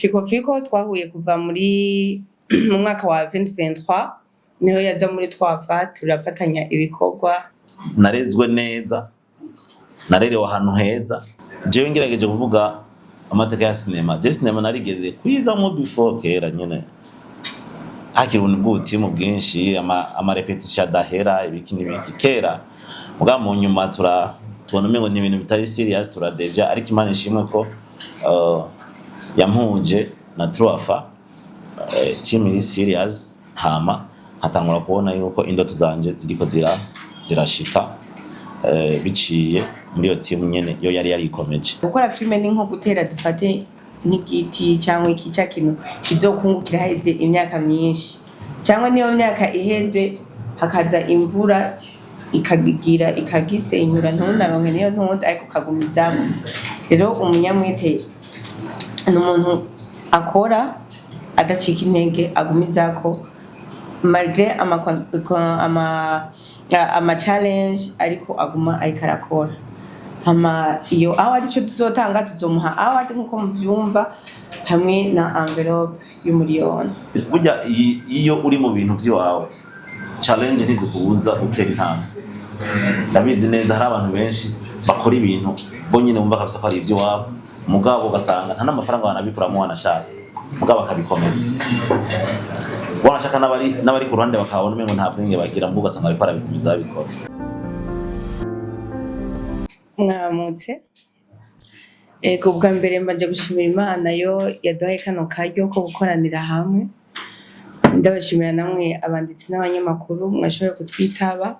Fiko Fiko twahuye kuva mu mwaka wa 2023, niho yaza muri twafa turafatanya ibikorwa. Narezwe neza, narerewe ahantu heza. Jewe ngerageje kuvuga amateka ya sinema, je sinema narigeze kwizamwo before, kera nyene hakiri ubuntu bw'ubutimu bwinshi, ama répétition adahera, ibiki n'ibiki kera. Muga mu nyuma tubona umengo ni ibintu bitari serious, turadevya. Ariko Imana ishimwe ko yampuje na Truafa, team iri serious, hama nkatangura kubona yuko indoto zanje ziriko zirashika biciye muri iyo team nyene yo yari yarikomeje. Gukora filime ni nko gutera, dufate nk'igiti cyangwa iki cya kintu kizokungukira haheze imyaka myinshi, cyangwa niyo myaka iheze hakaza imvura ikagigira ikagisenyura, ntunaronke niyo ntuzi, ariko ukagumizamo. Rero umunyamwete ni umuntu akora adacika intege, agumizako malgré ama challenge, ariko aguma ariko arakora. Hama iyo award, ico tuzotanga, tuzomuha award nkuko muvyumva, hamwe na envelope y'umuriyoni. Burya iyo uri mu bintu vy'iwawe, challenge ntizikubuza gutera intambwe. Ndabizi neza, hari abantu benshi bakora ibintu bo nyine bumva kabisa ko ari ivy'iwabo, mugabo ugasanga nta n'amafaranga banabikuramo, wanashaka, mugabo bakabikomeza, wanashaka n'abari ku ruhande bakabona umengo nta bwenge bagira, mugabo ugasanga bariko barabikomeza, babikora. Mwaramutse. Ego, bwa mbere mbanje gushimira Imana yo yaduhaye kano karyo ko gukoranira hamwe. Ndabashimira namwe abanditsi n'abanyamakuru mwashoboye kutwitaba,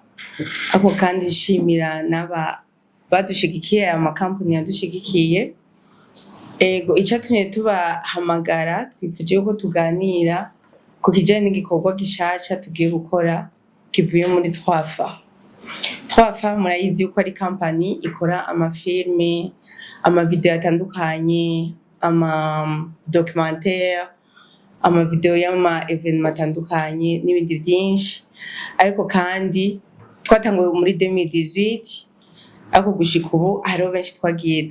ariko kandi nshimira n'aba badushigikiye, aya makampani yadushigikiye. Ego, icatumye tubahamagara, twifuje yuko tuganira ku kijanye n'igikorwa gishasha tugiye gukora kivuye muri Twafa. Twafa murayizi yuko ari kampani ikora amafilme, amavideo atandukanye, ama documentaire, amavideo y'ama événement atandukanye n'ibindi vyinshi. Ariko kandi twatanguye muri 2018, ariko gushika ubu hariho benshi twagiye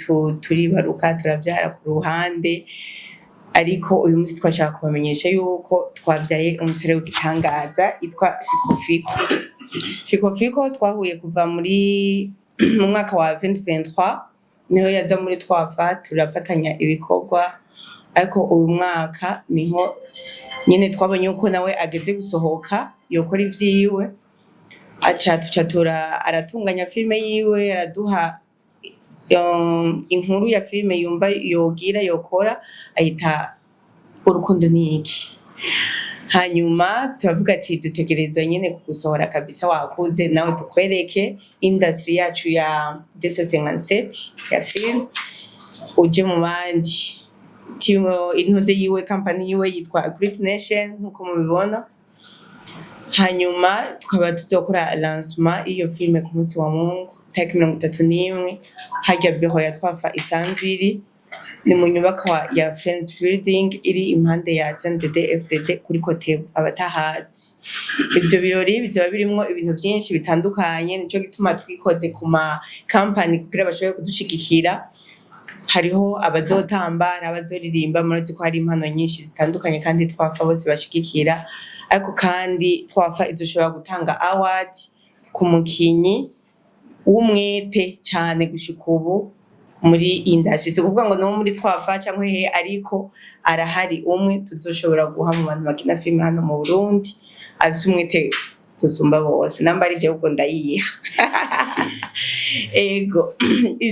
turibaruka, turavyara ku ruhande. Ariko uyu munsi twashaka kubamenyesha yuko twavyaye umusore w'igitangaza yitwa Fiko Fiko. Fiko Fiko twahuye kuva mu mwaka wa 2023, niho yaza muri Twafa turafatanya ibikorwa. Ariko uyu mwaka niho nyene twabonye yuko nawe ageze gusohoka yokora ivyiwe, aca tuca aratunganya filime yiwe, araduha inkuru ya filime yumva yogira yokora, ayita "Urukundo ni iki". Hanyuma turavuga ati dutegerezwa nyene kugusohora kabisa, wakuze nawe, tukwereke industry yacu ya DC57 ya film, uje mu bandi. Timu intuze yiwe, company yiwe yitwa Great Nation nkuko mubibona. Hanyuma tukaba tuzokora lancement y'iyo filime ku munsi wa Mungu tariki 31, harya bureau ya Twafa isanzwe iri, ni mu nyubakwa ya Friends Building iri impande ya CNDD FDD kuri Kotebu, abatahazi. Ivyo birori bizoba birimwo ibintu vyinshi bitandukanye, nico gituma twikoze ku ma company kugira bashobore kudushigikira. Hariho abazotamba, hari abazoririmba, murazi ko hari impano nyinshi zitandukanye kandi Twafa bose bashigikira. Ariko kandi Twafa izoshobora gutanga award ku mukinyi w'umwete cane gushika ubu muri industry. Si ukuvuga ngo no muri Twafa cyangwa hehe, ariko arahari umwe tuzoshobora guha mu bantu bakina filime hano mu Burundi afise umwete gusumba bose. Namba ari jewe, ubwo ndayiha. Ego,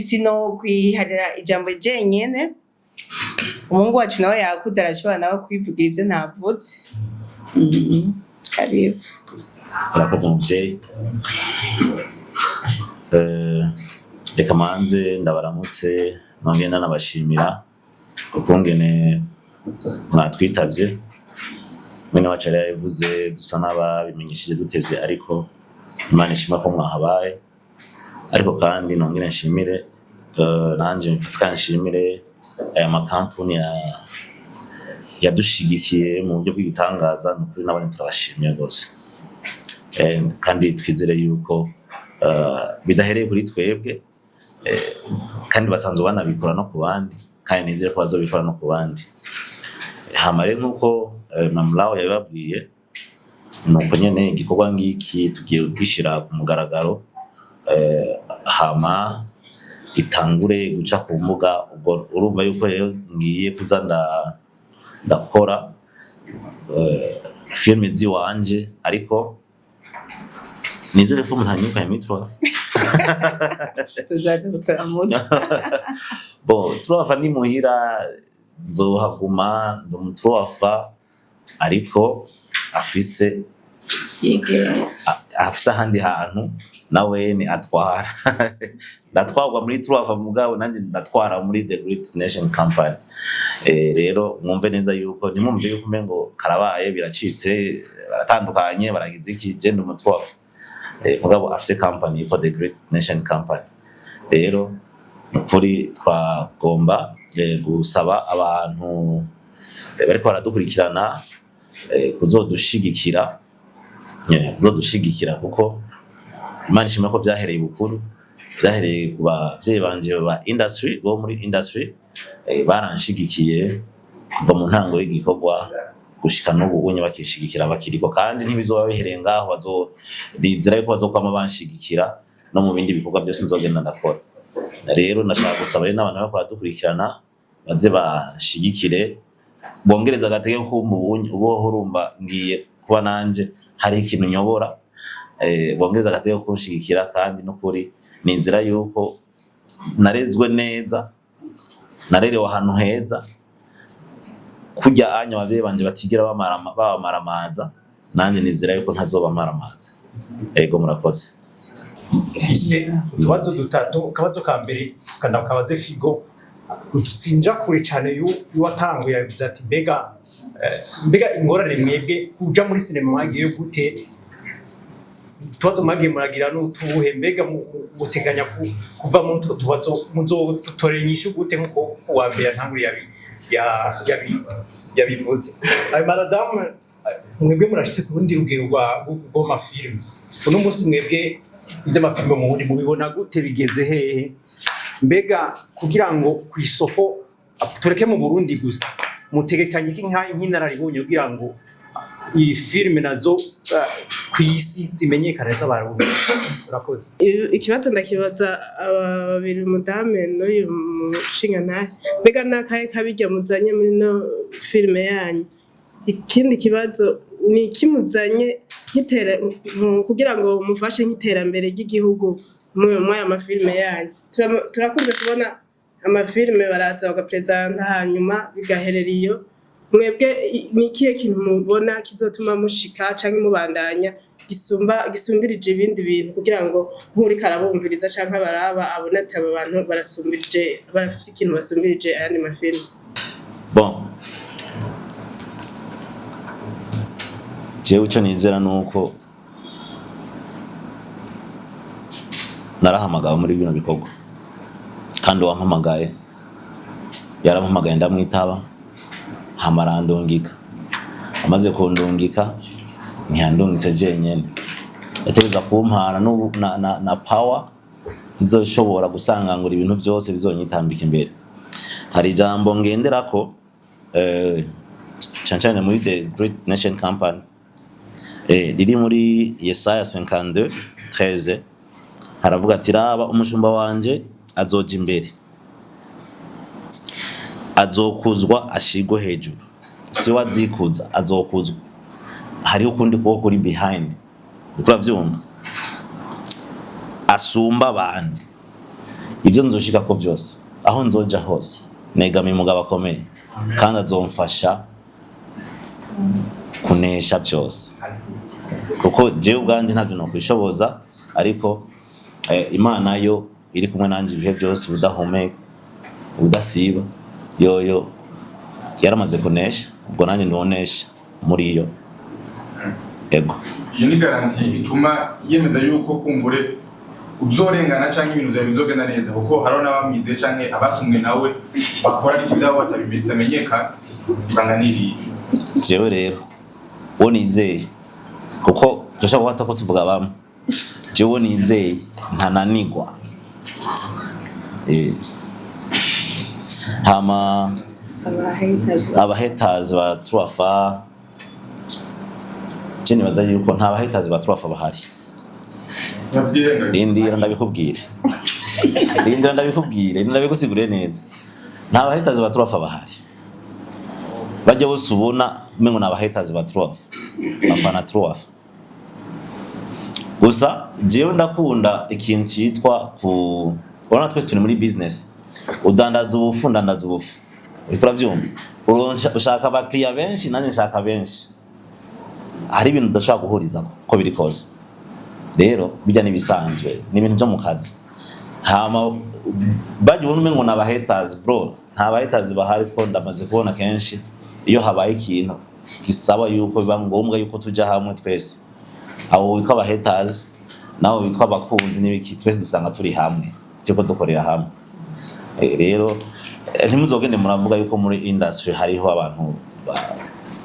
sino kwiharira ijambo jenyene, umuhungu wacu nawe yakuze, arashobora nawe kwivugira ivyo ntavuze. Karibu. Urakoze muvyeyi. Reka manze ndabaramutse, nongere ndanabashimira ukungene mwatwitavye. Mwene wacu yari yabivuze, dusa n'ababimenyesheje dutevye, ariko Imana ishima ko mwahabaye. Ariko kandi nongere nshimire, nanje mfatwa nshimire aya makampuni yadushigikiye mu buryo bw'igitangaza. Ni ukuri nabone turabashimiye rwose. Kandi twizere yuko bidahereye kuri twebwe, kandi basanzwe banabikora no ku bandi, kandi nizere ko bazobikora no ku bandi. Hama rero nk'uko Mamulawo yabibabwiye, nuko nyene igikorwa ngiki tugiye kugishira ku mugaragaro, hama gitangure guca ku mbuga. Ubwo urumva yuko rero ngiye kuza ndakora filime ziwanje, ariko nizere ko mutanyuka imitwa. Tuzaza turamutse. Bon, turafa ni muhira, nzohaguma ndi umutuwafa, ariko afise yigenga, afise ahandi hantu nawene atwara. Ndatwarwa muri turafa, mugabo nanjye ndatwara muri The Great Nation Company. Rero mwumve neza yuko ntimwumve yuko umengo karabaye biracitse, baratandukanye, baragize iki. Je ndi umutuwafa, mugabo afise company yitwa The Great Nation Company. Rero nukuri twagomba gusaba abantu bariko baradukurikirana kuzodushigikira, kuko Imana ishimwe ko vyahereye bukuru, vyahereye ku bavyeyi banje ba industry, bo muri industry, baranshigikiye kuva mu ntango y'igikorwa gushika n'ubu unye bakinshigikira, bakiriko, kandi ntibizoba bihereye ngaho, bizira yuko bazokwama banshigikira no mu bindi bikorwa byose nzogenda ndakora. Rero ndashaka gusaba rero n'abantu bariko baradukurikirana baze banshigikire, bongereza agatege kumva ubu urumva ngiye kuba nanje hari ikintu nyobora, bongereza agatege kunshigikira. Kandi n'ukuri ni inzira yuko narezwe neza, narerewe ahantu heza, kurya anya abavyeyi banje batigera babamaramaza, nanjye nizera yuko ntazobamaramaza. Ego, murakoze. Mfise utubazo dutatu. Akabazo ka mbere kanda kabaze Figo, sinja kure cyane y'uwatanguye yavuze ati mbega ingorane mwebwe kuja muri sinema mwagiye gute? Utubazo mwagiye muragira n'utuhe? Mbega muteganya kuva muri utwo tubazo, muzotorera inyishu gute, nkuko uwa mbere yantanguriye yabivuze? Ayo madadamu, mwebwe murashitse ku rundi rugero rw'amafilime uno munsi. Mwebwe iby'amafilime mu Burundi mubibona gute? Bigeze hehe? Mbega kugira ngo ku isoko, tureke mu Burundi gusa, mutegekanye iki nk'inararibonye kugira ngo iyi filime nazo ku isi zimenyekane z'Abarundi? Urakoze. Ikibazo ndakibaza aba babiri, umudame n'uyu mushingantahe. Mbega n'akahe kabirya muzanye muri no filime yanyu? Ikindi kibazo ni iki muzanye kugira ngo mufashe nk'iterambere ry'igihugu muri aya mafilime yanyu? Turakunze kubona amafilime baraza bagapresenta, hanyuma bigaherera iyo. Mwebwe ni ikihe kintu mubona kizotuma mushika canke mubandanya gisumba, gisumbirije ibindi bintu, kugira ngo nk'uriko arabumviriza canke abaraba abone ati aba bantu barasumbirije, barafise ikintu basumbirije ayandi mafilime? Bon, jewe ico nizera nuko narahamagawe muri bino bikorwa, kandi uwampamagaye yarampamagaye ndamwitaba, hama arandungika. Amaze kundungika ntiyandungitse jenyene, yategereza kumpana na power zizoshobora gusangangura ibintu vyose bizonyitambika imbere. Hari ijambo ngenderako, cane cane muri The Great Nation Company, riri muri Yesaya 52 13, haravuga ati: "Raba, umushumba wanje azoja imbere, azokuzwa ashigwe hejuru." Si we azikuza, azokuzwa. Hariho ukundi kuboko kuri behind, uriko uravyumva, asumba abandi. Ibyo nzoshikako byose, aho nzoja hose, negamiye umugabo akomeye, kandi azomfasha kunesha byose, kuko jewe ubwanje ntavyo nokwishoboza, ariko Imana yo iri kumwe nanje ibihe byose, ubudahumeka, ubudasiba, yoyo yaramaze kunesha, ubwo nanjye ndonesha muri yo. Ego. Iyo ni garantie ituma yemeza yuko kumbure uzorengana canke ibintu vyawe bizogenda neza, kuko hariho n'abamwizeye canke abatumwe nawe bakora ariko ivyabo bitamenyekana, usanga niriye. Jewe rero uwo nizeye, kuko dushobora guhata ko tuvuga bamwe, jewe uwo nizeye ntananigwa. Hama Aba haters. Aba haters ba Truafa, je nibaza yuko nta ba haters ba Truafa bahari. Nyavyirengagiza. Rindira ndabikubwire, rindira ndabikubwire, rindira ndabigusigurire neza. Nta ba haters ba Truafa bahari. Bajya bose ubona umengo ni aba haters ba Truafa, bafana Truafa gusa. Jewe ndakunda ikintu cyitwa ku urabona twese turi muri business, udandaza ubufu, ndandaza ubufu, uriko uravyumva? Ushaka abakiriya benshi, nanjye nshaka benshi. Hari ibintu udashobora guhurizako uko biri kose. Rero bijya n'ibisanzwe, ni ibintu byo mu kazi. Hama bajya ubona umengo ni aba haters, bro, nta ba haters bahari, ko ndamaze kubona kenshi iyo habaye ikintu gisaba yuko biba ngombwa yuko tuja hamwe twese, abo witwa aba haters nabo witwa abakunzi n'ibiki, twese dusanga turi hamwe, turiko dukorera hamwe. Rero ntimuzogende muravuga yuko muri industry hariho abantu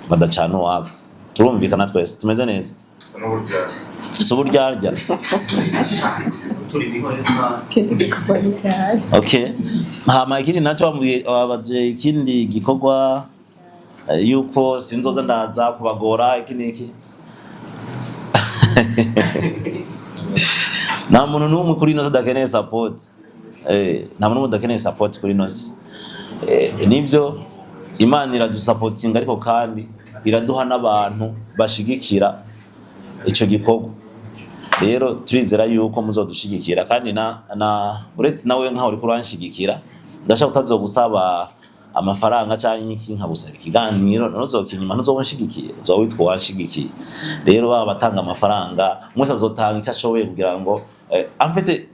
badacana uwaka. Turumvikana twese, tumeze neza. Si uburyarya. Ikindi gikorwa nticyahari. Okay, hama ikindi nacyo wabaje ikindi gikorwa, yuko sinzoza ndaza kubagora iki n'iki. Nta muntu n'umwe kuri ino si udakeneye support. Nta muntu n'umwe udakeneye support kuri ino si. Nivyo Imana iradusapotinga, ariko kandi iraduha n'abantu bashigikira ico gikorwa. Rero turizera yuko muzodushigikira, kandi na uretse nawe nkaho uriko uranshigikira, ndashaka utazogusaba amafaranga canke iki, nkagusaba ikiganiro ntuzokinyima, ntuzoba unshigikiye, uzoba witwa uwanshigikiye. Rero baba batanga amafaranga, umwe wese azotanga icyo ashoboye kugira ngo en fait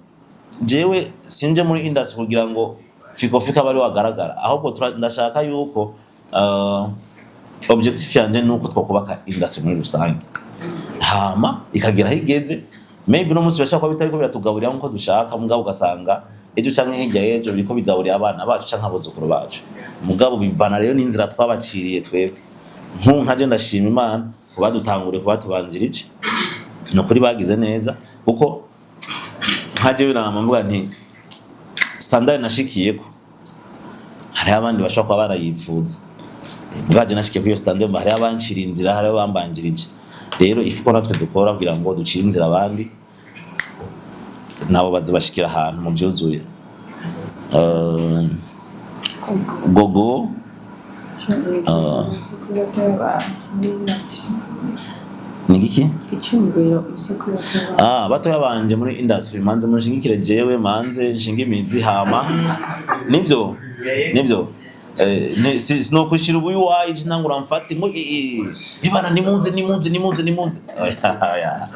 jewe sinje muri industry kugira ngo Fiko Fiko abe ari wagaragara, ahubwo ndashaka yuko objectif yanje nuko twakubaka industry muri rusange, hama ikagera aho igeze. Maybe no munsi birashobora kuba bitariko biratugaburira nkuko dushaka, mugabo ugasanga ejo canke hirya y'ejo biriko bigaburira abana bacu canke abuzukuru bacu. Mugabo bivana rero n'inzira twabaciriye twebwe. Nk'ubu nkaje ndashima Imana kubadutanguriye, kubatubanzirije, ni ukuri bagize neza, kuko nkaje nama mvuga nti standard nashikiyeko hariho abandi bashobora kuba barayifuza. Bwaje nashikiye kuri iyo standard, hariho abancira inzira, hariho abambanjirije. Rero ifu ko natwe dukora kugira ngo ducire inzira abandi, nabo baze bashikira ahantu mu vyuzuye. Gogo. Ni giki? Icyumviro uzi ko batoya. Ah, batoya banje muri industry, manze munshigikire jewe, manze nshinga imizi, hama nivyo nivyo. Sinokwishira ubu iwayi ntangura mfate ngo ibana nimunze nimunze nimunze nimunze. Oya, oya.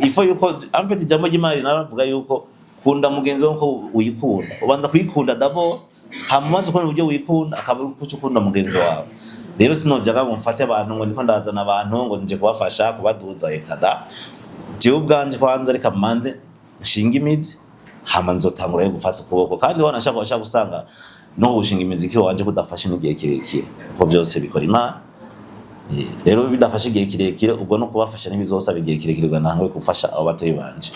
Ifo yuko en fait ijambo ry'Imana rinaravuga yuko kunda mugenzi wawe nko wikunda. Ubanza kuyikunda d'abord, hama umaze kubona uburyo wikunda, akaba uri ukunda mugenzi wawe. Rero sinojaga ngo mfate abantu ngo ndiko ndazana abantu ngo nje kubafasha kubaduza, eka da. Jewe ubwanje kwanza reka manze nshinga imizi, hama nzotangura rero gufata ukuboko. Kandi wanashaka washaka gusanga no gushinga imiziki wanje kudafashe n'igihe kirekire, kuko byose bikora Imana. Rero bidafashe igihe kirekire, ubwo no kubafasha ntibizosaba igihe kirekire ngo ntangwe gufasha abo batoyi banje.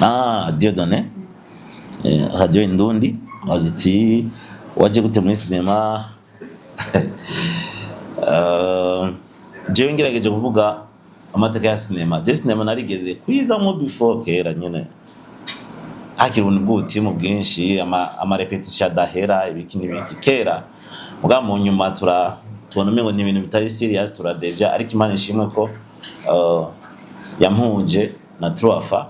Ah, Dieudonné, Radio Indundi wazi ati waje gute muri sinema? Jewe ngerageje kuvuga amateka ya sinema, je sinema narigeze kwizamwo before kera nyene, hakiri ubuntu bw'ubutimu bwinshi, ama répétition adahera, ibiki n'ibiki kera. Mugabo mu nyuma tubona umengo ni ibintu bitari serious, turadevya. Ariko Imana ishimwe ko yampuje na Truafa,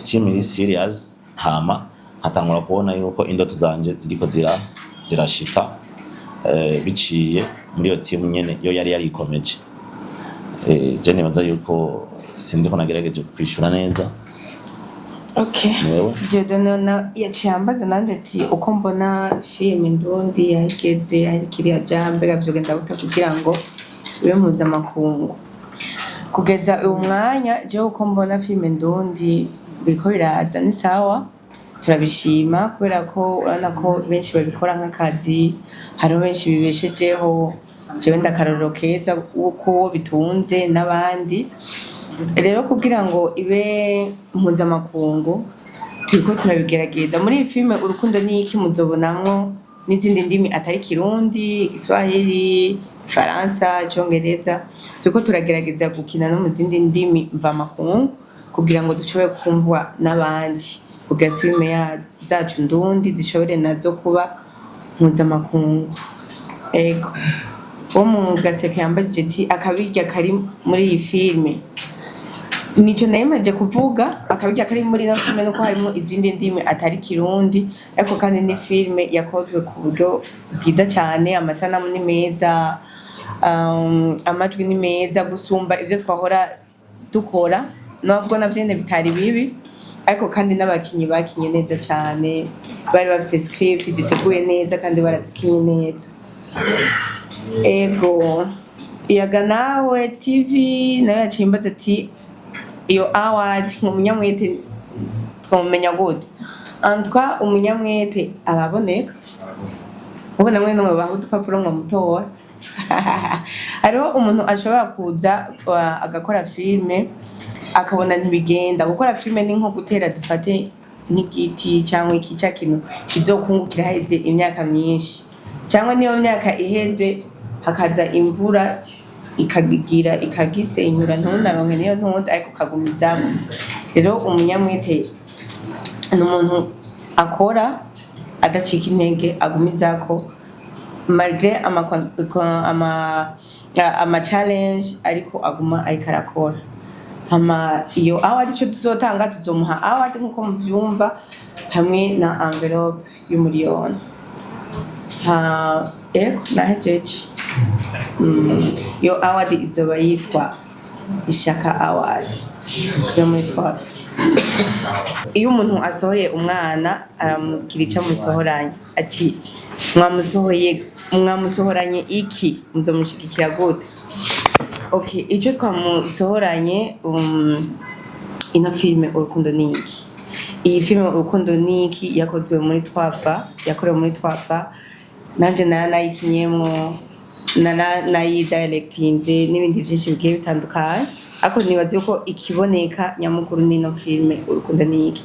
team iri serious, hama nkatangura kubona yuko indoto zanje ziriko zirashika, biciye muri iyo team nyene yo yari yarikomeje. Je nibaza yuko sinzi ko nagerageje kwishura neza. Okay. Niwewe. Dieudonné na yaciye ambaza nanje ati uko mbona filime ndundi yahigeze aho kiriya ja, mbega vyogenda gute kugira ngo ibe mpuzamakungu? Kugeza uyu mwanya, jewe uko mbona filime ndundi biriko biraza ni sawa, turabishima, kubera ko urabona ko benshi babikora nk'akazi, hariho benshi bibeshejeho. Jewe ndakarorero keza uko bitunze n'abandi. Rero kugira ngo ibe mpuzamakungu, Turiko turabigerageza. Muri iyi filime Urukundo ni iki muzobonamwo n'izindi ndimi atari Kirundi, Igiswahili, Ifaransa, Icongereza. Turiko turagerageza gukina no mu zindi ndimi mvamakungu kugira ngo dushobore kumvwa n'abandi, kugira filime zacu ndundi zishobore nazo kuba mpuzamakungu. Ego, wo mu Gaseke yambajije ati akabirya kari muri iyi filime. Nico nayimaje kuvuga, akabirya kari muri ino filime nuko harimo izindi ndimi atari Kirundi, ariko kandi ni filime yakozwe ku buryo bwiza cyane. Amasanamu ni meza, amajwi ni meza gusumba ivyo twahora dukora, nubwo navyo nyene bitari bibi, ariko kandi n'abakinyi bakinye neza cyane, bari bafise script ziteguye neza kandi barazikinye neza. Ego, Iyaga Nawe TV nayo yaciye imbaza ati iyo award umunyamwete twamumenya gute? Antwa umunyamwete ababoneka ubu namwe namwe baha udupapuro ngo mutora. Hariho umuntu ashobora kuza agakora filime akabona ntibigenda. Gukora filime ni nko gutera, dufate nk'igiti cyangwa iki cya kintu kizokungukira haheze imyaka myinshi, cyangwa niyo myaka iheze hakaza imvura ikagigira ikagisenyura, ntunaronke niyo ntuzi, ariko ukagumizamo. Rero umunyamwete ni umuntu akora adacika intege, agumizako malgré ama challenge, ariko aguma ariko arakora. Hama iyo award, ico tuzotanga, tuzomuha award nkuko muvyumva, hamwe na envelope y'umuriyoni. Ha, ego, nahejeje. Iyo award izoba yitwa Ishaka Award yo muri twafi. Iyo umuntu asohoye umwana aramubwira icyo amusohoranye, ati mwamusohoye, mwamusohoranye iki? Muzomushigikira gute? Okay, icyo twamusohoranye, ino filime Urukundo ni iki. Iyi filime Urukundo ni iki yakozwe muri twafa, yakorewe muri twafa, nanje naranayikinyemwo, naranayidirectinze n'ibindi byinshi bigiye bitandukanye, ariko nibaza yuko ikiboneka nyamukuru n'ino filime Urukundo ni iki,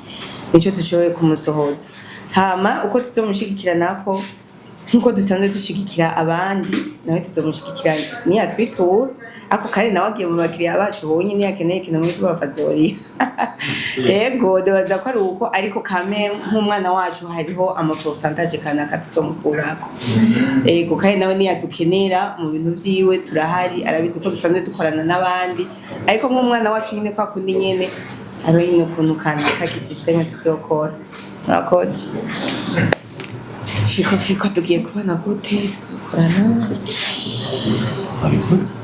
nico dushoboye kumusohoza. Hama uko tuzomushigikira nako, nkuko dusanzwe dushigikira abandi, nawe tuzomushigikira niyatwitura, ariko kandi nawe agiye mu bakiriya bacu bonye niyakeneye ikintu muri tubafazoriya. Yego, ndibaza ko ari uko, ariko kame nk'umwana wacu hariho ama pourcentage kanaka tuzomukurako. Ego, kandi nawe niyadukenera mu bintu vyiwe turahari, arabizi ko dusanzwe dukorana n'abandi, ariko nk'umwana wacu nyine kwa kundi nyene hariho nyine ukuntu kanaka kisystème tuzokora. Murakoze. Fiko Fiko tugiye kubana gute? Tuzokorana iki? Wabikoze.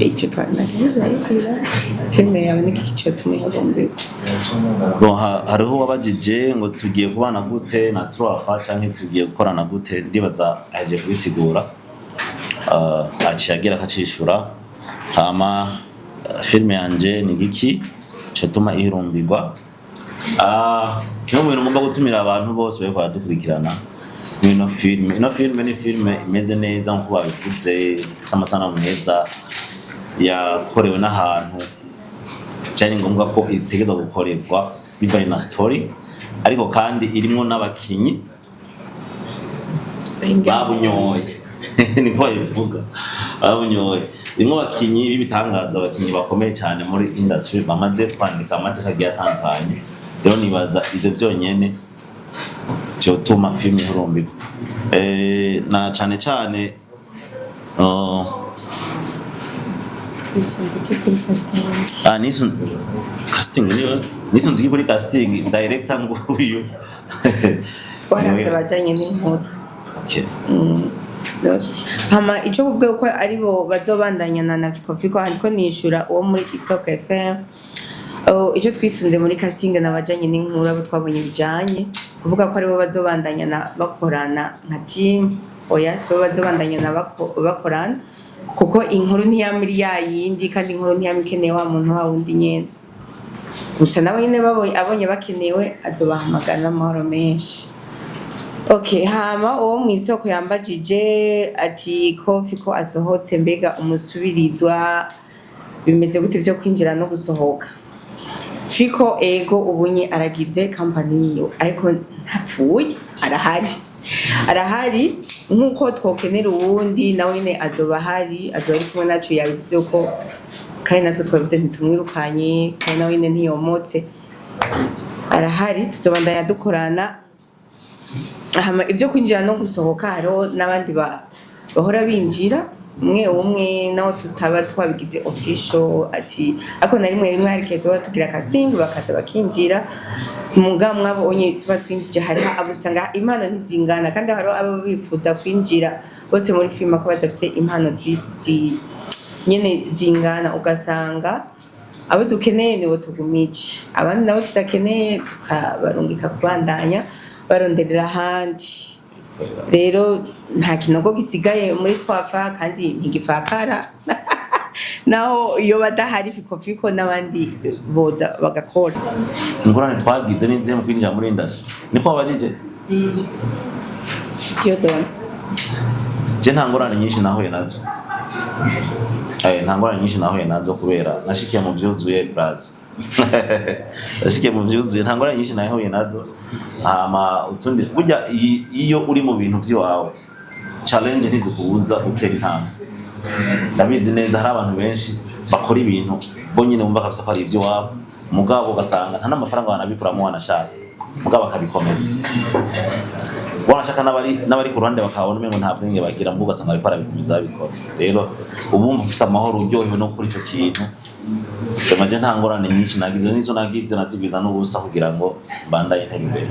Icyo twaranagize, arasubira filime yawe niki cyotumye ihurumbirwa? Bon, hariho uwabajije ngo tugiye kubana gute na Truafa canke tugiye gukorana gute. Ndibaza ahejeje kubisigura, aciye agira akacishura. Hama filime yanje ni giki cotuma ihurumbirwa? Kimwe mu bintu ngomba gutumira abantu bose bariko baradukurikirana muri ino filime, ino filime ni filime imeze neza nkuko babivuze, ifise amasanamu meza, yakorewe n'ahantu byari ngombwa ko itegerezwa gukorerwa bivanye na story, ariko kandi irimwo n'abakinyi babunyoye, niko babivuga, babunyoye. Irimwo abakinyi b'ibitangaza, abakinyi bakomeye cyane muri industry, bamaze kwandika amateka agiye atandukanye. Rero nibaza ivyo vyonyene vyotuma filime ihurumbirwa. Na cane cane Bisunze iki kuri casting? Ah, nisun casting niyo nisunze iki kuri casting? Director nguyu. Twaravye abajanye n'inkuru. Okay. Hama ico kuvuga ko aribo bazobandanya na Fiko Fiko, hariko nishura uwo muri Isoko FM. Oh, ico twisunze muri casting n'abajanye n'inkuru, abo twabonye bijanye. Kuvuga ko aribo bazobandanya na bakorana nka team, oya, sibo bazobandanya na bakorana, kuko inkuru ntiyama iri yayindi, kandi inkuru ntiyama ikeneye wa muntu wa wundi nyene gusa. Nabo nyene babonye, abonye bakenewe azobahamagara n'amahoro menshi. Okay, hama uwo mw'isoko yambajije ati ko Fiko asohotse, mbega umusubirizwa bimeze gute vyo kwinjira no gusohoka? Fiko ego ubunye aragize company yiwe, ariko ntapfuye, arahari, arahari nk'uko twokenera uwundi, nawe nyene azoba ahari, azoba ari kumwe nacu. Yabivuze ko kandi natwe twabivuze, ntitumwirukanye kandi nawe nyene ntiyomotse, arahari, tuzobandanya dukorana. Hama ibyo kwinjira no gusohoka, hariho n'abandi bahora binjira umwe umwe, naho tutaba twabigize official ati, ariko na rimwe rimwe hari igihe tuba tugira casting bakaza bakinjira. Muga mwabonye tuba twinjije, hariho abo usanga impano ntizingana, kandi hariho abo bifuza kwinjira bose muri filime ko badafise impano nyene zingana, ugasanga abo dukeneye nibo tugumije, abandi nabo tudakeneye tukabarungika kubandanya baronderera ahandi. Rero nta kinogo gisigaye muri twafa kandi ntigifakara, naho iyo badahari Fiko Fiko n'abandi boza bagakora. Ingorane twagize n'izihe mu kwinjira muri industry, niko wabajije? Dieudonne. Je nta ngorane nyinshi nahuye nazo. Nta ngorane nyinshi nahuye nazo kubera nashikiye mu vyuzuye, braza, nashikiye mu vyuzuye, nta ngorane nyinshi nahuye nazo. Hama utundi burya iyo uri mu bintu vy'iwawe, challenge ntizikubuza gutera intambwe. Ndabizi neza, hari abantu benshi bakora ibintu bo nyine bumva kabisa ko ari ivy'iwabo, mugabo ugasanga nta n'amafaranga banabikuramo, wanashaka mugabo bakabikomeza, wanashaka n'abari ku ruhande bakabona umengo nta bwenge bagira, mugabo ugasanga bariko barabikomeza babikora. Rero ubumva ufise amahoro, uryohewe no kuri ico kintu. Vraiment je nta ngorane nyinshi nagize, n'izo nagize nazigwiza n'ubusa kugira ngo mbandanye ntera imbere.